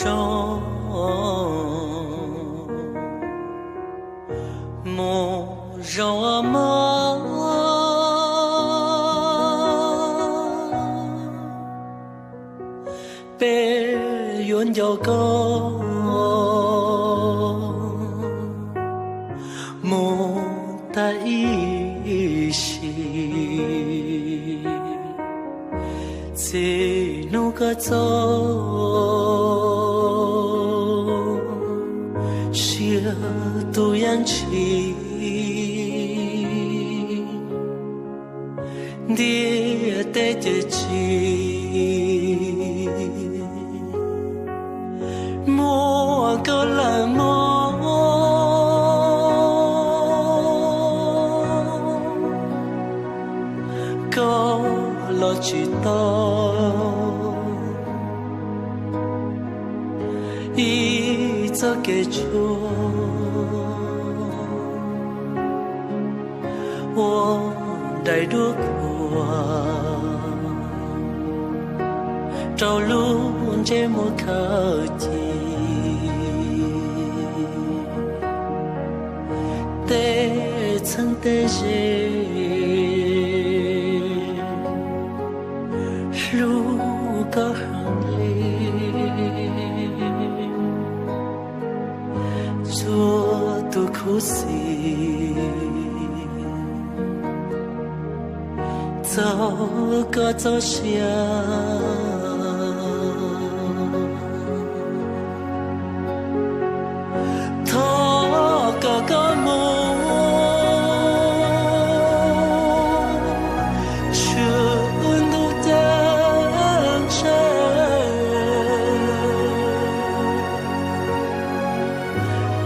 zoo mus zoo mog, peb yuav nco koj mus tag ib sim. Txij hnub koj txoj sia tus yam ntshis, ntiaj teb ces tsis muaj koj lawm mog. Koj los tsis tau ib txoj kev tshuaj ua daim duab khuam rau lub ntsej muag khaws cia tej txheeb tej ze. Hlub koj heev li txhua tus khuv xim, txog koj txoj sia. Thov kom koj mus tshwm ntuj ceeb tsheej,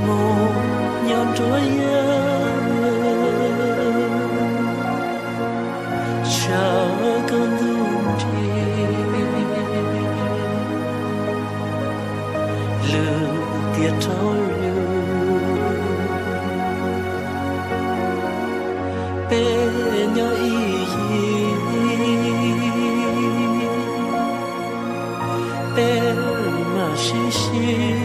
mus nyob nruab yawg, sawv koj ntuj nrig, lwm tiam rov yug, peb nyob ib yig, peb mam sib sib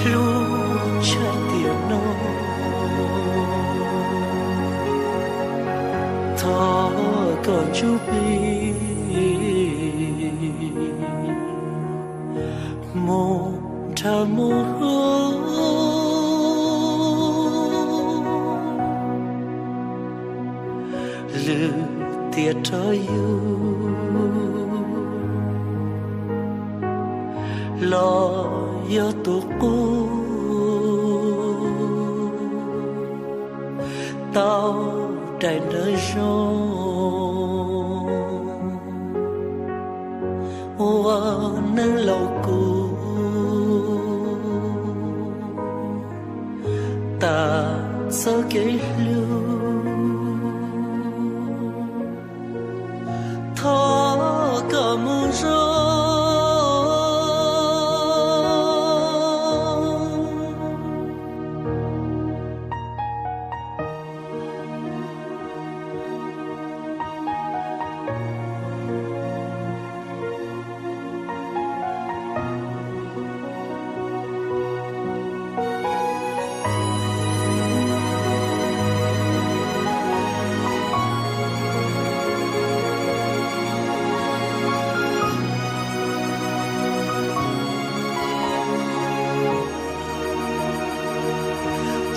hlub tshaj tiam no. Thov kom ntsuj plig mus nrhav mus hlub, lwm tiam rov yug los yog tus qub tau daim ntawv zoo ua neej laus kuv tas txoj kev hlub. Thov kom mus zoo.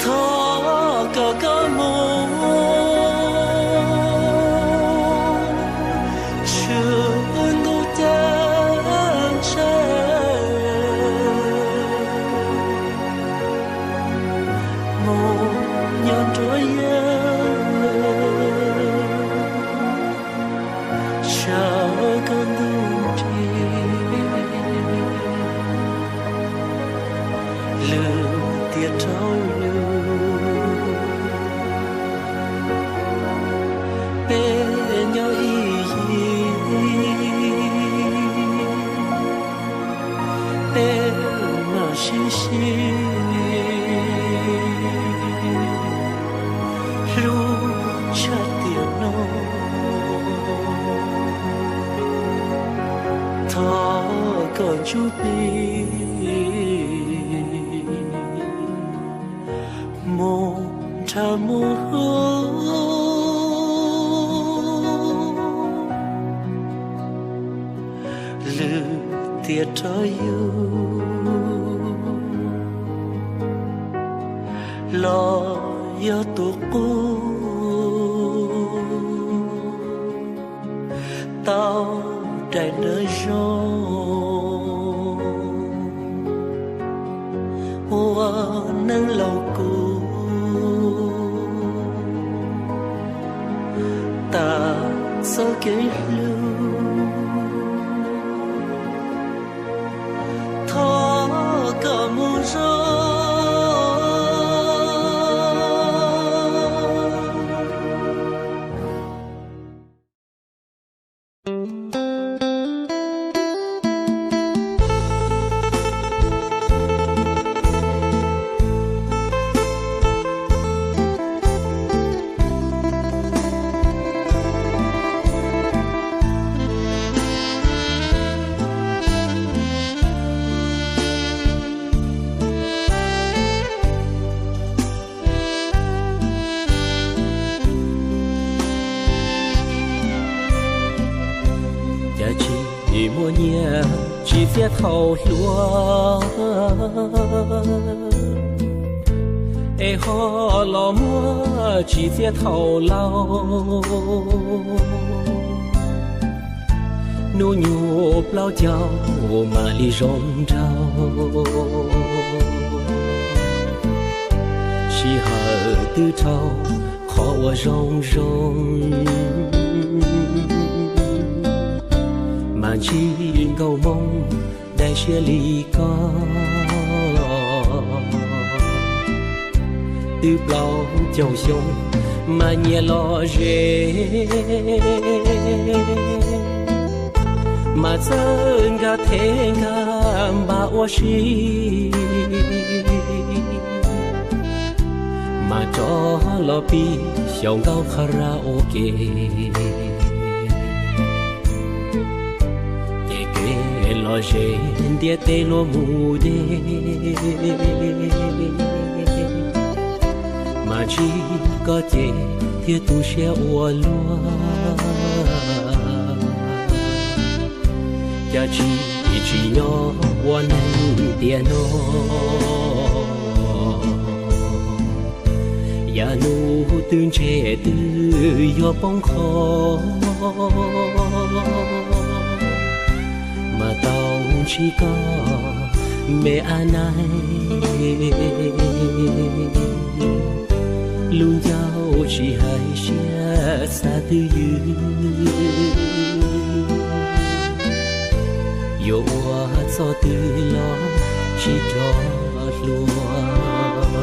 Thov kom koj mus tshwm ntuj ceeb tsheej, mus nyob nruab yawg, sawv koj ntuj nrig, lwm tiam rov yug, peb nyob ib yig, peb mam sib sib hlub tshaj tiam no. Thov koj ntsuj plig mus nrhav mus hlub lwm tiam rau yus los yog tus qub tau daim ntawv zoo ua neej laus kuv tas txoj kev hlub. Thov koj mus zoo. Cas tsis muaj nyiaj tsis txiaj thaum hluas, es ho los muaj tsis txiaj thaum laus. Hnub nyoog plaub caug mam li zoo nraug, sij hawm twb dhau qhov uas zoo zoo, mas ntsib nkauj Hmoob dai siab li koj. Twb plaub caug xyoo mas nyias lom zem, mas txawj nkag thev nkag npam ua si, mas rov los pib xyaum nkauj karaoke. Ces kev lom zem ntiaj teb luag mus deb, mas ntsib koj ces thiaj tu siab ua luaj. Cas tsis tsim nyog ua neeg tiam no, yav nus twb ntse twb yuav poob qho, mas tau ntsib koj me ab naig, lub ncauj tsis hais siab xav twj ywm, yuav ua txoj twg los tsis rov hluas.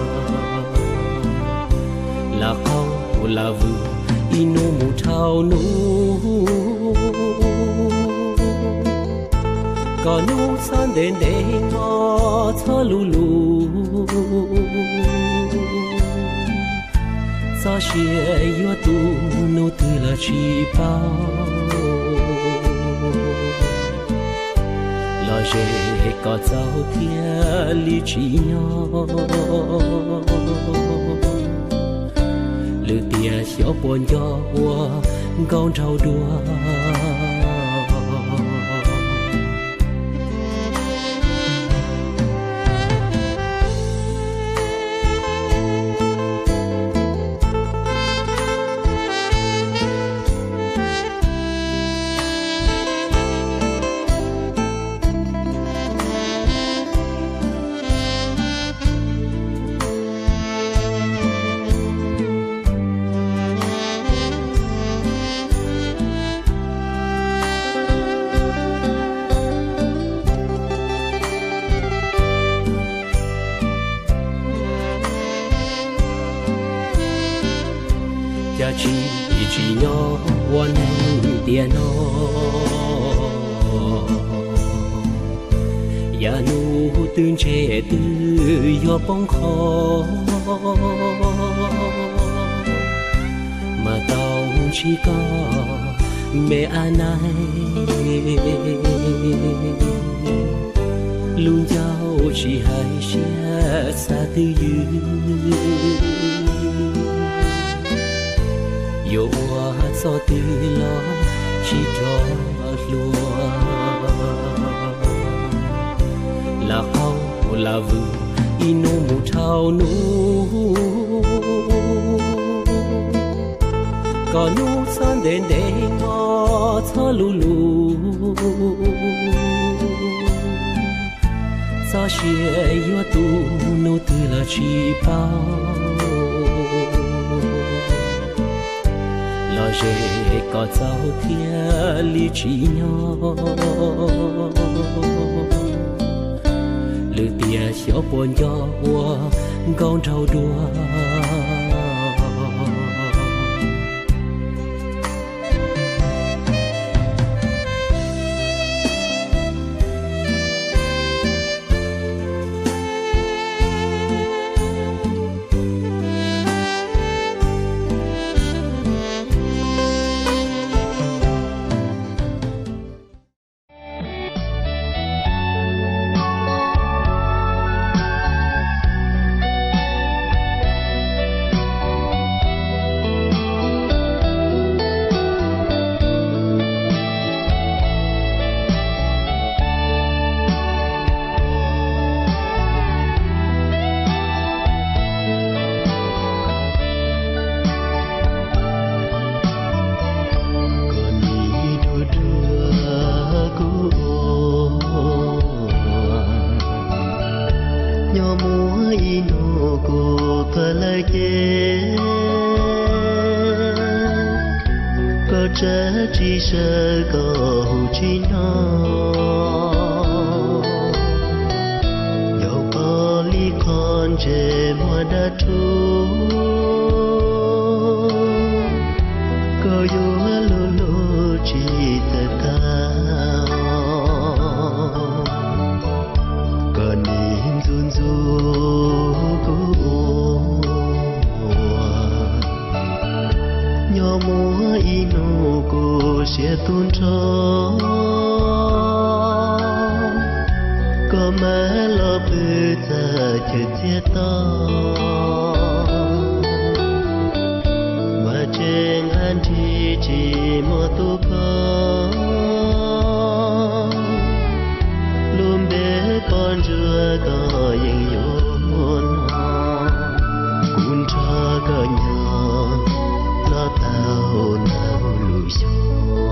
Lam qaug lam vwm ib hnub mus dhau hnub, kom hnub txhob ntev ntev hmo txhob luv luv, txoj sia yuav tu hnub twg los tsis paub. Lom zem kom txaus thiaj li tsim nyog, lwm tiam xyov puas nco ua nkauj nraug dua. Cas tsis tsim nyog ua neeg tiam no, yav nus twb ntse twb yuav poob qho, mas tau ntsib koj Me a nai, lub ncauj tsis hais siab xav twj ywm, yuav ua txoj twg los tsis rov hlua. Lam qaug lam vwm ib hnub mus dhau hnub, kom hnub txhob ntev ntev hmo txhob luv luv. Txoj sia yuav tu hnub twg los tsis paub, los ze kom txaus thiaj li tsim nyog. Lwm tiam xyov puas nco ua nkauj nraug dua. Koj nim dua dua kuv ua, nyob muaj ib hnub kuv pawg lawv ces, koj tsab tsis sawv koj hu tsis hnov, yog koj li qhov ntsej muag dab rhuv, koj yuav luv luv tsis txawj tag. Koj nim ntxub ntxub kuv ua, nyob muaj ib hnub kuv siab tu nrho, koj mam los pw txaj chaw txiag to. Mas tsev nqa nrig tsis muaj tus koj, lub npe poj ntsuam koj yeej yuav hnov. Kuv nrog koj nyob los tau ntau lub xyoo,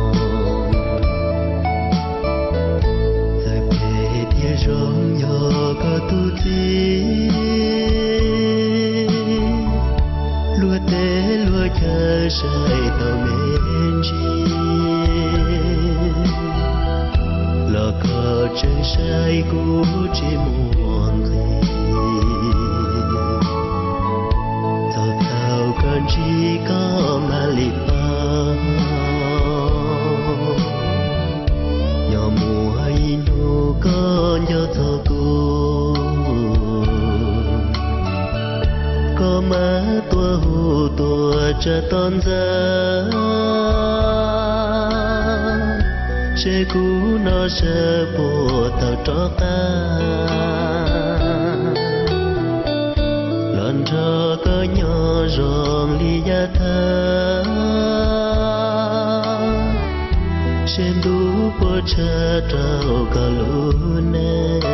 txawm phem thiab zoo yog koj tus txiv, luag teb luag chaw saib tau me ntsis, los koj tseem saib kuv tsis muaj nqis. Txog thaum koj ntsib koj mam li paub, nyob muaj ib hnub koj nco txog kuv, koj mam tuaj hu tuaj tsa toj ntxas, seb kuv noj seb puas tau rov qab, los nrog koj nyob zoo li yav tag, seb ntuj puas tshav rau koj lub neej.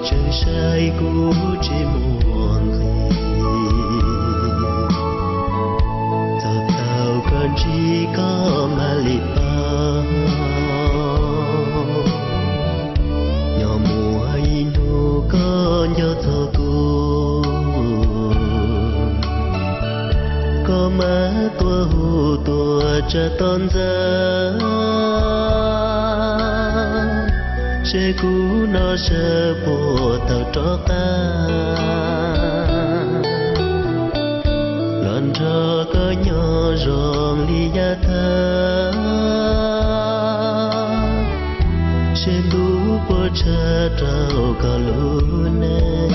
Tseem saib kuv tsis muaj nqis, txog thaum koj ntsib koj mam li paub. Nyob muaj ib hnub koj nco txog kuv, koj mam tuaj hu tuaj tsa toj ntxas, seb kuv noj sab puas tawm rov qab los nrog koj nyob zoo li yav tag. Seb ntuj puas tshaj rau koj lub neej.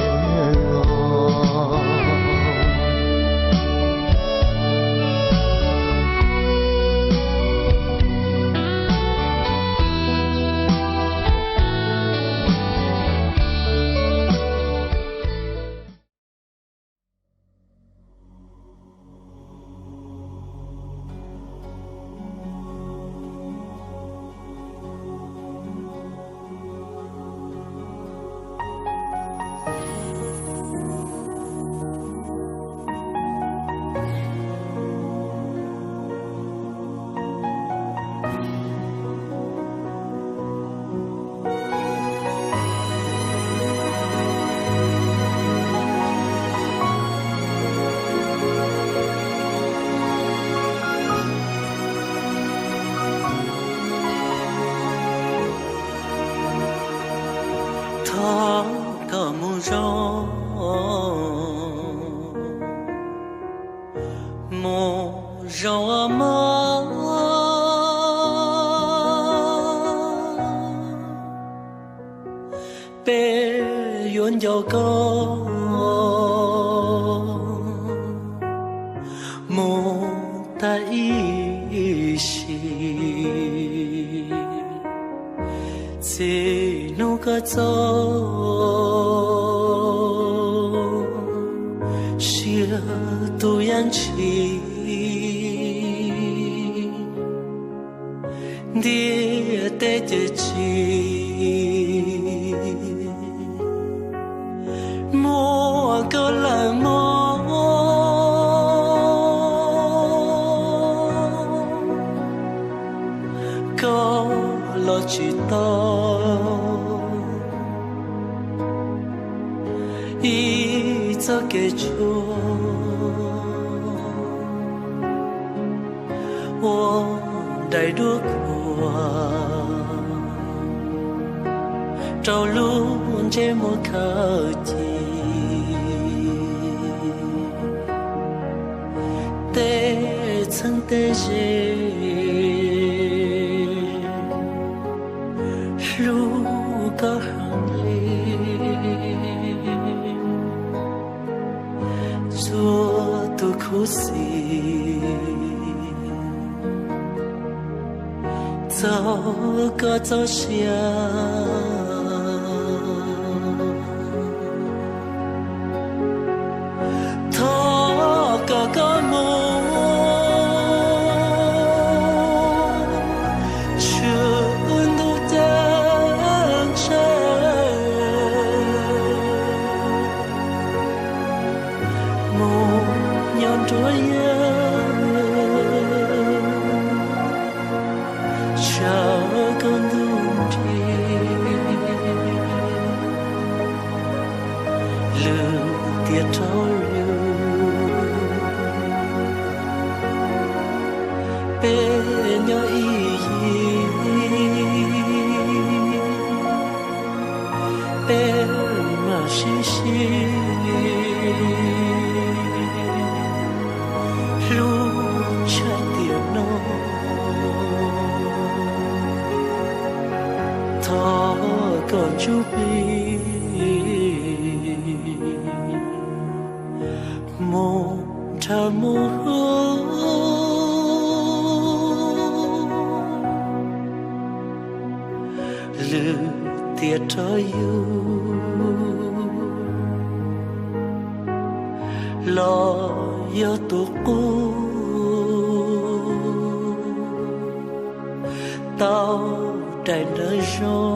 Thov koj mus zoo, mus zoo mog. Peb yuav nco koj mus tag ib sim. Txij hnub koj txoj sia tus yam ntshis, ntiaj teb ces tsis muaj koj lawm mog. Koj los tsis tau ib txoj kev tshuav ua daim duab khuam rau lub ntsej muag khaws cia. Tej txheeb tej ze hlub koj heev li, txhua tus khuv xim txog koj txoj sia. Thov kom koj mus tshwm ntuj ceeb tsheej, mus nyob nruab yaj, sawv koj ntuj nrig, lwm tiam rov lwm. Peb nyob ib yig, peb mam sib sib hlub tshaj tiam no. Thov kom ntsuj plig mus nrhav mus hlub, lwm tiam rov yug los yog tus qub tau daim ntawv zoo.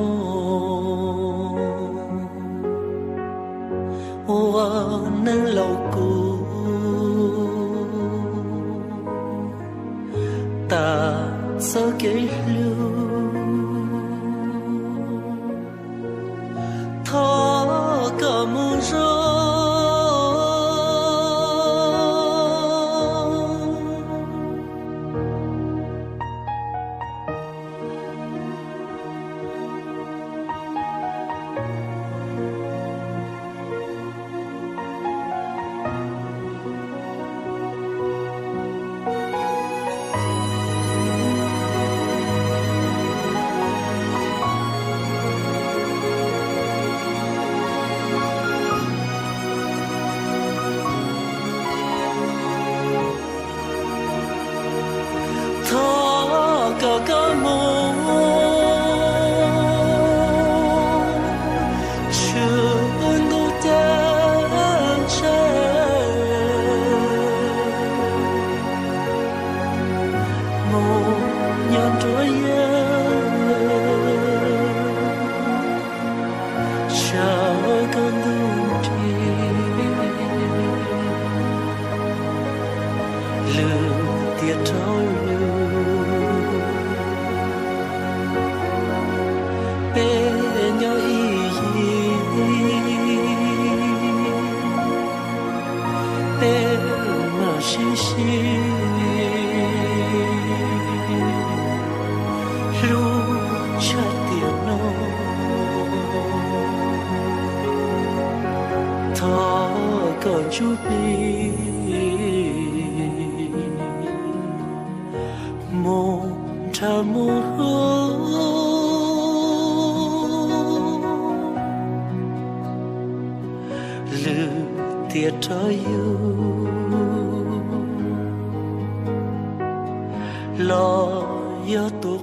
Neeg laus kuv tas txoj kev hlub, thov koj mus zoo. Thov kom koj mus, tshwm ntuj ceeb tsheej, mus nyob nruab yawg, sawv koj ntuj nrig, lwm tiam rov lug, peb nyob ib yig, peb mam sib sib hlub tshaj tiam no. Thov koj ntsuj plig mus nrhav mus hlub, lwm tiam rov yug los yog tus